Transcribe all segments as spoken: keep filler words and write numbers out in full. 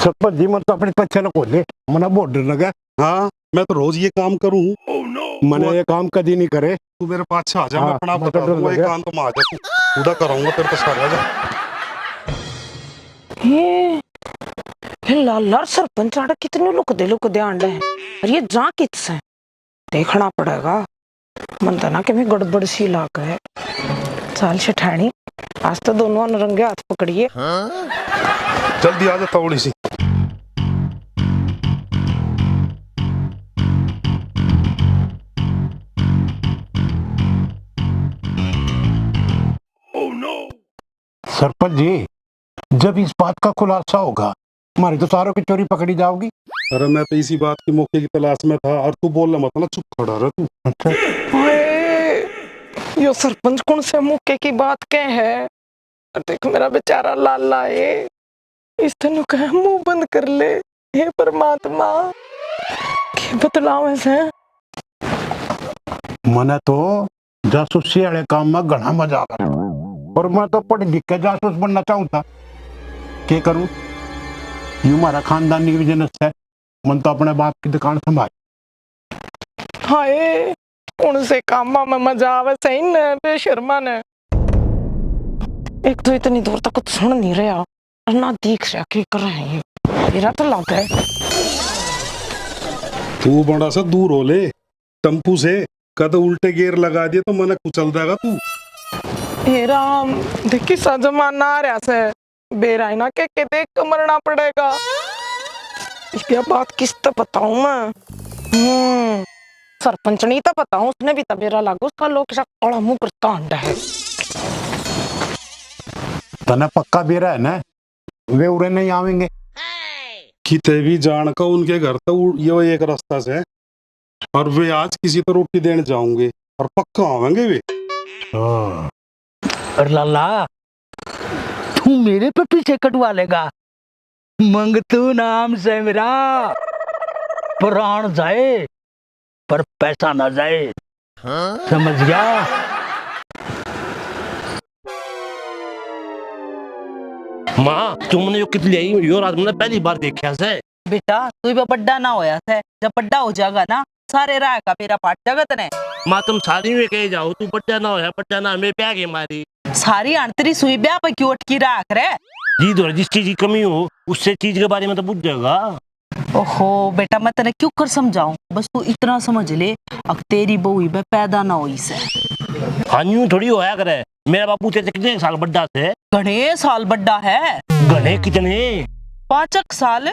सरपंच जी, मैं तो अपने पीछे न खोले, मना बहुत डर लगा। हाँ, मैं तो रोज ये काम करूँ। मैंने ये काम कभी नहीं करे। तू मेरे पाछे आ जा, मैं हाँ, अपना मैं तो बता डर दूंगा, लगा। एकांत में आ जा तू, पूरा कराऊंगा तेरे को सारा। आ जा। हे, हे लाला, सरपंच आड़ा कितने लुकदे लुकदे आंडे हैं। अरे ये जा कित से? देखना पड़ेगा। मन तो ना कि मैं गड़बड़ सी लाग है। चाल सेठानी, आज तो दोनों ने रंगे हाथ पकड़िए। जल्दी आ जा तौली सी। सरपंच जी, जब इस बात का खुलासा होगा, हमारी तो सारों की चोरी पकड़ी जाओगी। अरे, मैं तो इसी बात की मौके की तलाश में था, और तू बोलना मत ना, चुप खड़ा रह तू। अच्छा। ओए, यो सरपंच कौन से मौके की बात कह है? देख मेरा बेचारा लाला है, इस तनु कह मुंह बंद कर ले। हे परमात्मा, के बतलावे से? मने तो जासूसी वाले काम में घणा मजा आवे। और मैं तो पढ़ लिख के जासूस बनना चाहूँ था। के करूँ? यूं हमारा खानदानी बिजनेस है, मन तो अपने बाप की दुकान संभाल। हाय, कौन से कामा में मजा आवे सही न बेशर्मा ने। एक तो इतनी दूर तक कुछ सुन नहीं रहा, और ना देख रहा के कर रहे हैं। मेरा तो लग है। तू बड़ा सा दूर हो ले टम्पू से, कद उल्टे गेर लगा दिए तो मने कुचल देगा तू। हे राम, देख किसा जमाना आ रहा से, बेरा ही ना के, के देख के मरना पड़ेगा। इसकी बात किस तक बताऊं मैं? हम्म, सरपंचनी तो बताऊं, उसने भी तो बेरा लागू, उसका लोग किसा काला मुंह करता आंडा है। तने पक्का बेरा है ना, वे उरे नहीं आवेंगे। किते भी जान का उनके घर तो उ-, यो एक रास्ता से, और वे आज किसी तो रोटी देने जाओगे और पक्का आवेंगे वे। हाँ। और लाला, तू मेरे पे पीछे कटवा लेगा? मंगतू नाम से मेरा, प्राण जाए पर पैसा ना जाए। समझ गया? माँ, तुमने यो कित ले आई? यो राज मैंने पहली बार देखा से। बेटा, तू भी बड्डा ना होया से, जब बड्डा हो जाएगा ना, सारे राह का बेरा पाट जाएगा तने। माँ, तुम सारी में कहे जाओ, तू बड्डा ना होया, बड्डा ना, हमें प्या के मारी। सारी आण तेरी सुई ब्याह पे क्यों अटकी रहा करे? जी, धोरे जिस चीज की कमी हो, उससे चीज के बारे में तो बुझ जाएगा। ओहो बेटा, मैं तने क्यों कर समझाऊं, बस तू इतना समझ ले, अब तेरी बहू ही बे पैदा ना होई से। हाँ, यूं थोड़ी होया करे, मेरा बापू तेरे से कितने साल बड्डा से? घणे साल बड्डा है। घणे कितने? पाँच एक साल।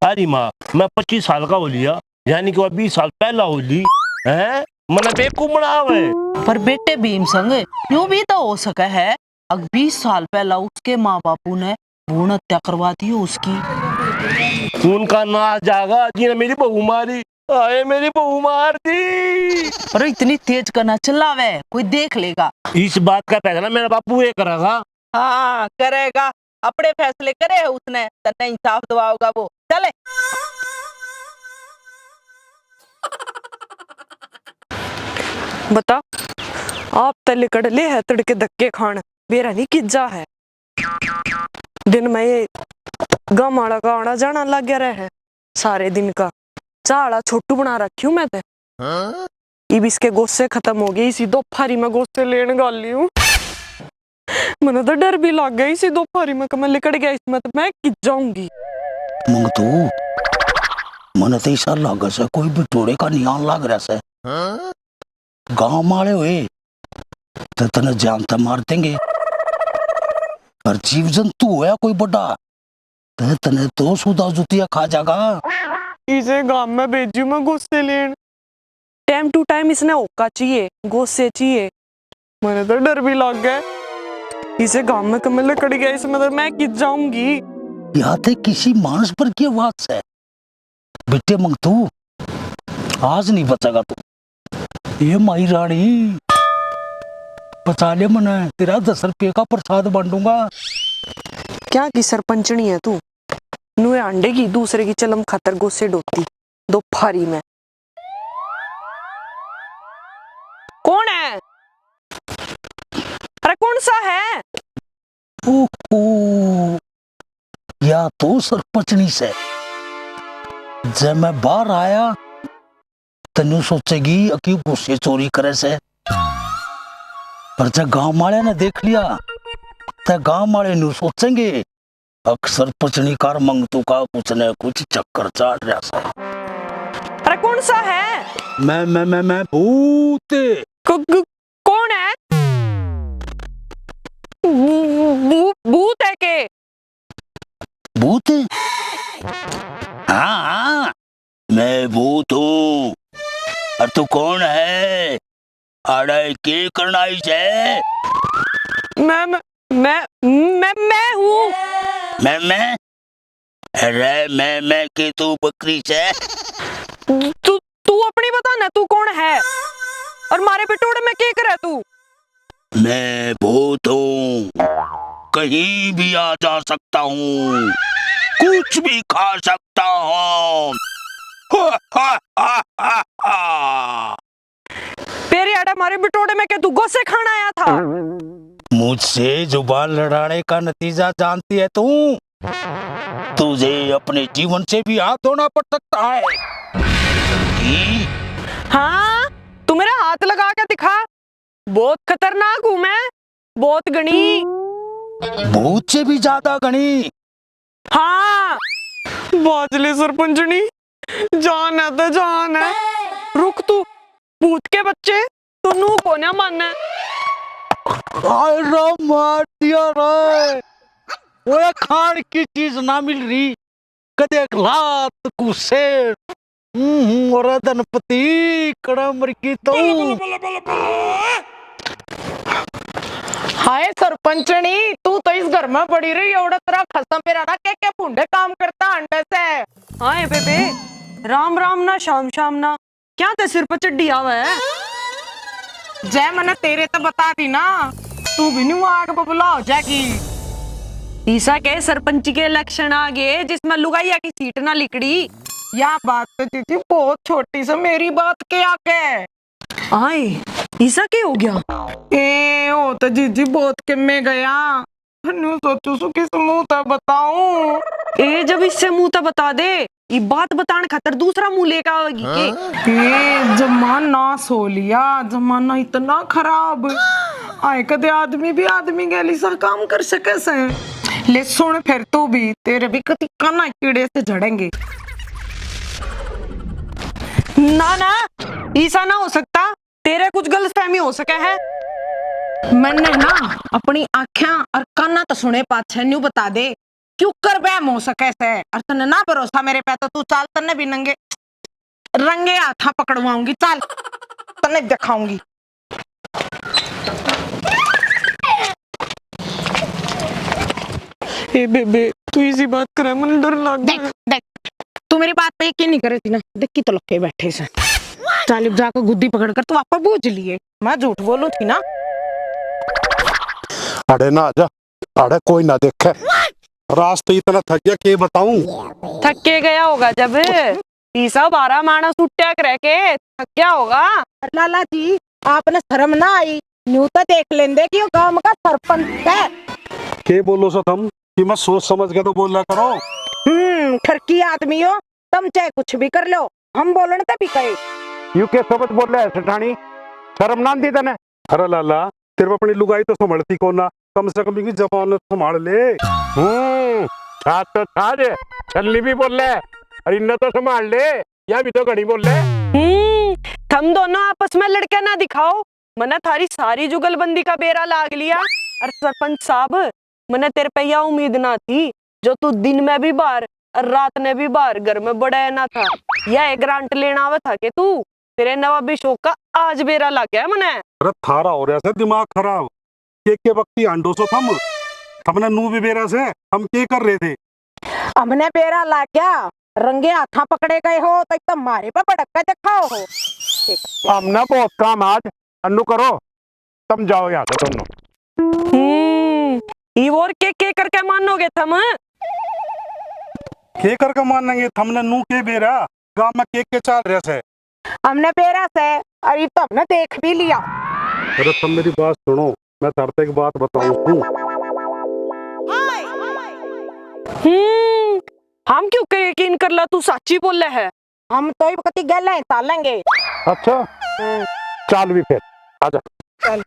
अरे माँ, मैं पच्चीस साल का हो लिया, यानी कि वह बीस साल पहला हो ली। हैं? मने बेवकूफ बनावे। पर बेटे भीम संग, यूं भी तो हो सके है, अग बीस साल पहला उसके माँ बापू ने भ्रूण हत्या करवा दी हो उसकी। उनका नाश जागा जिन्हें मेरी बहू मारी। आए, मेरी बहू मार दी। अरे इतनी तेज करना चिल्लावे, कोई देख लेगा। इस बात का फैसला मेरा बापू ये करेगा। हाँ, करेगा। अपने फैसले करे है उसने, तन्ने इंसाफ दिवाओगा वो। चले। बता, आप तले कड़ ले है तड़के धक्के खान, बेरा नहीं किज्जा है। दिन में ये गाम आला का आना जाना लग गया रहे है, सारे दिन का चाला छोटू बना रखी हूँ मैं ते। इब इसके गोसे खत्म हो गए, इसी दोपहरी में गोसे लेन गाली हूँ। मने तो डर भी लग गया, इसी दोपहरी में मैं लिकड़ गया इसमें तो मैं कित जाऊंगी। मंगतू, मने तो ऐसा लागे से कोई बिटोड़े का नियान लाग रहा से। गांव वाले हुए तो तने जान तो मार देंगे, पर जीव जंतु होया कोई बड़ा तो तने तो सुधा जुतिया खा जागा। इसे गांव में भेजू मैं गुस्से लेन। टाइम टू टाइम इसने होका चाहिए, गोसे चाहिए। मैंने तो डर भी लग गया। इसे गांव में कमल लकड़ गया, इसमें तो मैं कित जाऊंगी। या ते किसी मानस पर की आवाज है। बेटे मंगतू, आज नहीं बचेगा तू। ये माई रानी, बचा ले मने, तेरा दस रुपये का प्रसाद बांटूंगा। क्या की सरपंचनी है तू? नुए हांडे की दूसरे की चलम खातर गोसे ढोती दोपहरी में। कौन है? अरे कौन सा है? ओहो, ये या तो सरपंचनी से। जब मैं बाहर आया, तो न्यू सोचेगी, अकी गुस्से चोरी करे से। पर जब गांव वाले ने देख लिया, तो गांव वाले न्यू सोचेंगे, अक सरपंचनी कार मंगतू का कुछ न कुछ चक्कर चाल रहा से। अरे कौन सा है? मैं, मैं, मैं, मैं भूत। कु-, कु-, कौन है? भू-, भू-, भूत है के? भूत? हाँ, हाँ, मैं भूत हूँ। और तू कौन है? अरे, के करना इसे? मैं, मैं, मैं, मैं, मैं हूँ। मैं, मैं? अरे, मैं, मैं के तू बकरी से? तू, तू अपनी बता ना, तू कौन है? और मारे बिटोड़े में के करे तू? मैं भूत हूँ, कहीं भी आ जा सकता हूँ, कुछ भी खा सकता हूँ। तेरे आड़े मारे बिटोड़े में के तू गोसे खाण आया था? मुझसे जुबान लड़ाने का नतीजा जानती है तू? तुझे अपने जीवन से भी हाथ धोना पड़ सकता है। हाँ, तू मेरा हाथ लगा के दिखा। बहुत खतरनाक हूँ मैं, बहुत घणी। भूत से भी ज्यादा घणी। हाँ। बाजली सरपंचनी, जान है तो जान है। रुक तू, भूत के बच्चे, तू नू कोन्या माने। हाय रे, मार दिया रे। ओए, खाण की चीज ना मिल रही, कदे एक लात घुसे। हम्म, और धनपति कड़ा मर गई तो। हाय सरपंचनी, तू तो इस घर में पड़ी रही, औरत रा खसम पे रहना, के के भूंडे काम करता अंडे से। हाय बेबे, राम राम ना, शाम शाम ना, क्या ते सिर पर चढ़ी आवे है? जय मने तेरे तो बता दी ना, तू भी न्यू आग बबूला हो जाएगी। ईसा के सरपंची के इलेक्शन आ गए, जिसमें लुगाइया की सीट ना लिकड़ी। या बात तो जीजी बहुत छोटी से मेरी बात के आगे। आए, ईसा के हो गया? ए, ओ तो जीजी बहुत किम्मे गया। न्यू सोचू सु किस मुंह तै बताऊं। ए, जब इससे मुंह तै बता दे, ये बात बताने खातर दूसरा मुंह लेकर आवेगी के? ए, जमाना सो लिया, जमाना इतना खराब। आए कदे आदमी भी आदमी गैल इसा काम कर सके से। ले सुन फिर तू भी, तेरे भी कति काना कीड़े से झड़ेंगे। ना ना, ईसा ना हो सकता। तेरे कुछ गलतफहमी हो सके है। मैंने ना अपनी आँखें और काना तो सुने पाछे न्यू बता दे, क्यों कर बहम हो सके से। और तन्ने ना भरोसा मेरे पे तो तू चाल, तन्ने भी नंगे रंगे हाथा पकड़वाऊंगी, चाल तन्ने दिखाऊंगी। ए बेबे, तू इसी बात करे, मने डर लग देख, देख, तू मेरी बात पे यकीन नहीं करे थी ना, देख की तो लक्के बैठे से। चाल, जाकर गुद्दी पकड़ कर तू आपा बूझ लिए। मैं झूठ बोलूं थी ना। अरे ना जा, अरे कोई ना देखे। रास्ते इतना थक गया, के बताऊं। थक के गया होगा जब। ई सब आरा माणस उठ्या करे के थक गया होगा। लाला जी, आपने शर्म ना आई? न्यू तो देख लेंदे कि वो गांव का सरपंच है। के बोलो सो थम कि मैं सोच समझ के तो बोला करो। हम्म, ठरकी आदमी हो, तम चाहे कुछ भी कर लो, हम बोलण ते भी कहे। यू के शब्द बोले है सेठानी, शर्म ना आंदी तने? अरे लाला, तेरे पे अपनी लुगाई तो संभलती कोना, कम से कम इनकी जबान संभाल ले। हम्म, छात तो छाज, छलनी भी बोले, और इन्ने तो संभाल ले, या भी तो घणी बोले। हम्म, थम दोनों आपस में लड़के ना दिखाओ, मने थारी सारी जुगलबंदी का बेरा लाग लिया। और सरपंच साहब, मने तेरे पे या उम्मीद ना थी, जो तू दिन में भी बाहर और रात ने भी बाहर घर में बड़ा ना था। या एक ग्रांट लेना आवे था के तू? तेरे नवाबी शौक का आज बेरा लग गया मने। अरे थारा हो रहा से दिमाग खराब, के के वक्ती हांडो सो थम, थमने नू भी बेरा से हम के कर रहे थे। हमने बेरा लग गया, रंगे हाथा पकड़े गए हो तो एकदम मारे पे भड़क के दिखाओ हो। हमने बहुत काम आज, अन्नू करो, तुम जाओ यहाँ से दोनों। हम्म, ई और के के करके मानोगे थम? के करके मानेंगे? थमने नू के बेरा गांव में के के चाल रहा से? हमने बेरा से, और ये तो हमने देख भी लिया। अरे तुम मेरी बात सुनो, मैं थारे तै एक बात बताऊं हूँ। हम्म, हम क्यों के यकीन कर ला, तू साची बोले है। हम तो ही कति गैला ही तालेंगे। अच्छा, चाल भी फिर, आजा। चल।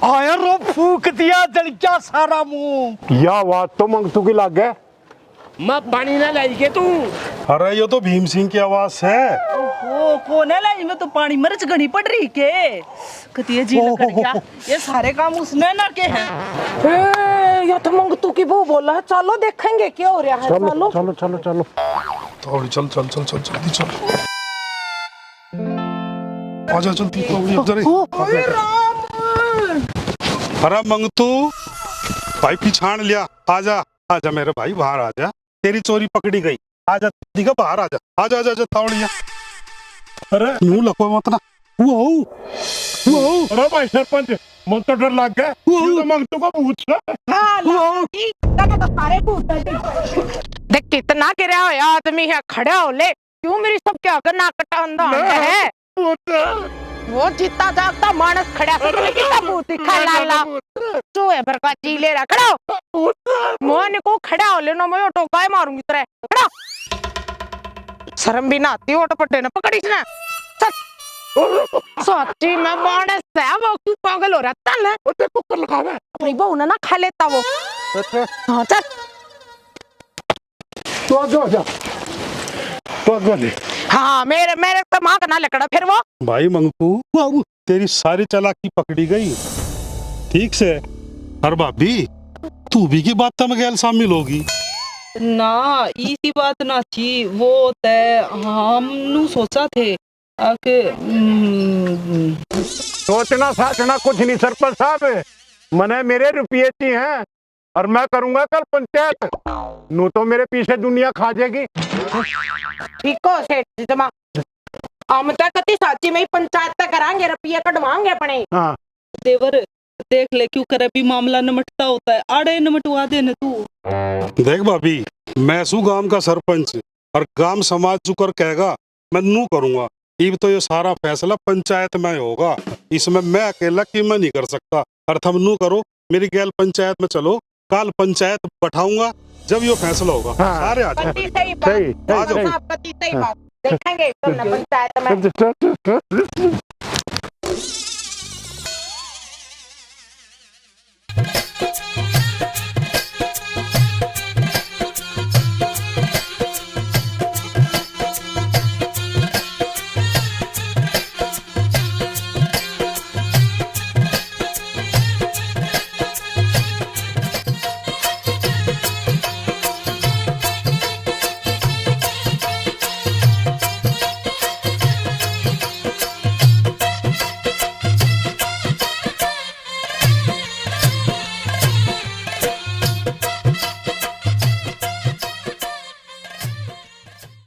आया रो, फूक दिया, जल गया सारा मुंह। या आवाज तो मंगतू की लागे। माँ, पानी ना लाई के तू? अरे, ये तो भीम सिंह की आवाज है। ओहो, कौन है लाई? मैं तो पानी मरच घनी पड़ रही के। कती ये जी ओहो। लकड़ क्या? ये सारे काम उसने ना के हैं। ए, ये तो मंगतू की बहू बोला है। चलो देखेंगे क्या हो रहा है। चलो, चलो। चलो, चलो, चलो। थोड़ी चल, चल, चल, चल, जल्दी चल। आजा, चल, तू थोड़ी इधर ही। ओ, आजा, ओए आजा। राम। अरे मंगतू, भाई पिछाण लिया। आजा, आजा मेरे भाई, बाहर आजा। तेरी चोरी पकड़ी गई। आजा, दिखा बाहर आजा। आजा, आजा, आजा, तावड़िया। अरे। नू लको मत ना। वो, वो। अरे भाई सरपंच, मन तो डर लग गया। वो। ये तो मंगतू का भूत है। हाँ, वो। लागी, तने तो सारे भूत है। देख कितना गिरा होया आदमी है, खड़ा हो ले। क्यों मेरी सबके आगे नाक कटांदा ना। है? भूत। वो जीता जागता मानस खड़ा से अरे, तने कितना भूत दिखा ना, ना, लाला। भूत। चूहे भर का जी ले रहा, खड़ा हो। भूत। मोहन को खड़ा हो लेना, मैं टोका ही मारूंगी तेरे। खड़ा। शर्म भी ना आती, ओट पट्टे ने पकड़ी इसने। चल। सच्ची में मानस है, वो क्यों पागल हो रहा है? चल। वो तेरे को कर लगा है। अपनी बहू ने ना खा लेता वो। अच्छा। हाँ, चल। तो आगे हो जा, तो आगे हो जा। हाँ, मेरे, मेरे तो माँ का ना लकड़ा फिर वो। भाई मंगतू, बाबू, तेरी सारी चालाकी पकड़ी गई। ठीक से। अरे भाभी, तू भी की बात में गैल शामिल होगी? ना, इसी बात ना थी, वो तय हम नू सोचा थे। आके, हम्म। सोचना साचना कुछ नहीं सरपंच साहब, मने मेरे रुपये चाहिए हैं और मैं करूंगा कल पंचायत, नू तो मेरे पीछे दुनिया खा जाएगी। ठीक हो सेठ जी जमा, हम तो कति साची में ही पंचायत तक करांगे, रुपये कटवाएंगे अपने। हाँ। देवर, देख ले क्यों करे, भी मामला निमटता होता है, आड़े निमटवा दे न तू। देख भाभी, मैं सू गांव का सरपंच और गांव समाज जुकर कहेगा, मैं नू करूंगा। इब तो ये सारा फैसला पंचायत में होगा, इसमें मैं अकेला की मैं नहीं कर सकता। और थम नू करो, मेरी गैल पंचायत में चलो, काल पंचायत बैठाऊंगा, जब यो फैसला होगा। हाँ। सारे आ जाओ। कति सही बात। सही, सही, आ जाओ। सही। हाँ, कति सही हाँ। बात। देखेंगे तुमने पंचायत में। चल, चल, चल, चल।